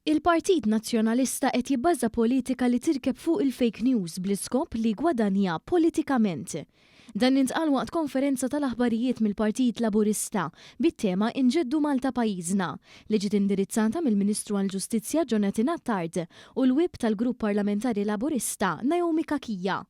Il-Partit Nazzjonalista qed jibbaża politika li tirkeb fuq il-fake news bl-iskop li jgwadanja politikament. Dan intqal waqt konferenza tal-aħbarijiet mill-Partit Laburista bit-tema Inġeddu Malta Pajjiżna li ġiet indirizzata mill-Ministru għall-Ġustizzja Jonathan Attard u l-Whip tal-Grupp Parlamentari Laburista Naomi Cachia.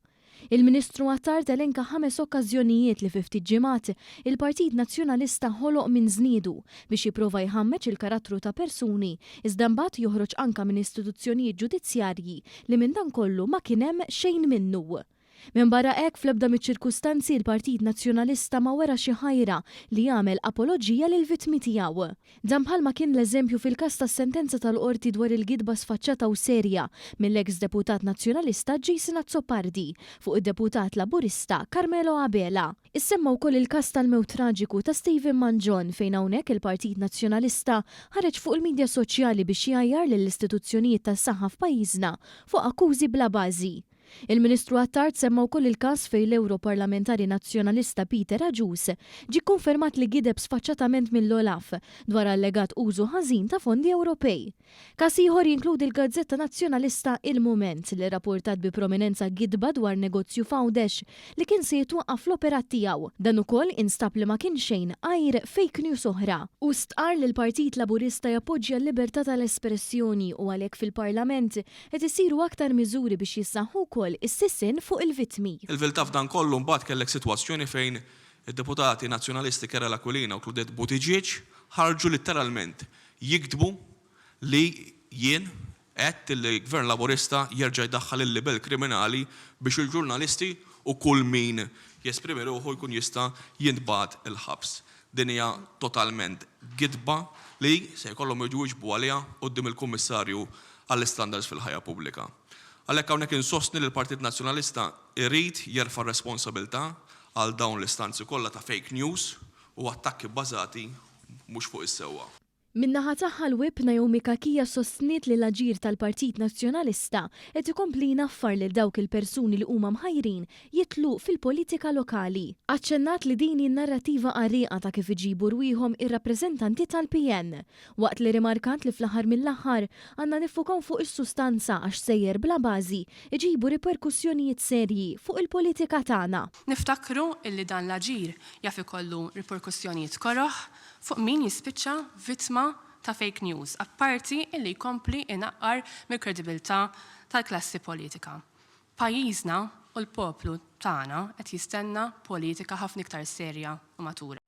Il-Ministru Attard elenka ħames okkażjonijiet li fi ftit ġimgħat il-Partit Nazzjonalista ħoloq minn żniedu biex jipprova jħammeġ il-karattru ta' persuni iżda mbagħad joħroġ anka minn istituzzjonijiet ġudizzjarji li minn dan kollu ma kien hemm xejn minnu. Minbarra hekk fl-ebda miċ-ċirkustanzi l-Partit Nazzjonalista ma wera xi ħajra li jagħmel apoloġija lill-vittmi tiegħu. Dan bħalma kien l-eżempju fil-każ tas-sentenza tal-Qorti dwar il-gidba sfaċċata u serja mill-eks Deputat Nazzjonalista Jason Azzopardi fuq id-Deputat Laburista Carmelo Abela. Issemma wkoll il-każ tal-mewt traġiku ta' Stephen Mangion fejn hawnhekk il-Partit Nazzjonalista ħareġ fuq il-midja soċjali biex jgħajjar lill-istituzzjonijiet tas-saħħa f'pajjiżna fuq akkużi bla bażi. Il-Ministru Attard semma wkoll il-każ fejn l-Ewroparlamentari Nazzjonalista Peter Agius ġie kkonfermat li gideb sfaċċatament mill-OLAF dwar allegat użu ħażin ta' fondi Ewropej. Każ ieħor jinkludi l-gazzetta Nazzjonalista Il-Mument li rrapportat bi prominenza gidba dwar negozju f'Għawdex li kien se jitwaqqaf l-operat tiegħu. Dan ukoll instab li ma kien xejn għajr fake news oħra. Hu stqarr li l-Partit Laburista jappoġġja l-libertà tal-espressjoni u għalhekk fil-Parlament Qed isiru aktar miżuri biex jissaħħu wkoll is-sisien fuq il-vittmi. Il-verità f'dan kollu mbagħad kellek sitwazzjoni fejn id-deputati Nazzjonalisti Karel Aquilina u Claudette Buttigieg ħarġu litteralment jiktbu li jien għedt li Gvern Laburista jerġa' jdaħħal il-libell kriminali biex il-ġurnalisti u kull min jesprimi ruħu jkun jista' jintbagħat il-ħabs. Din hija totalment gidba li se jkollhom iwieġbu għaliha quddiem il-Kummissarju għall-Istandards fil-Ħajja Pubblika. Għalhekk hawnhekk insostni li l-Partit Nazzjonalista jrid jerfa' r-responsabilità għal dawn l-istanzi kollha ta' fake news u attakki bbażati mhux fuq is-sewwa. Min-naħa tagħha l-Whip Naomi Cachia sostniet li l-aġir tal-Partit Nazzjonalista qed ikompli jnaffar lil dawk il-persuni li huma mħajrin jidħlu fil-politika lokali. Aċċennat li din hi n-narrattiva qarrieqa ta' kif iġibu rwieħhom ir-rappreżentanti tal-PN. Waqt li rimarkat li fl-aħħar mill-aħħar għandna niffukaw fuq is-sustanza għax stejjer bla bażi jġibu riperkussjonijiet serji fuq il-politika tagħna. Niftakru illi dan l-aġir jaf ikollu riperkussjonijiet koroh fuq min jispiċċa vittma ta' fake news, apparti illi jkompli inaqqar mill-kredibilità tal-klassi politika. Pajjiżna u l-poplu tagħna qed jistenna politika ħafna iktar serja u matura.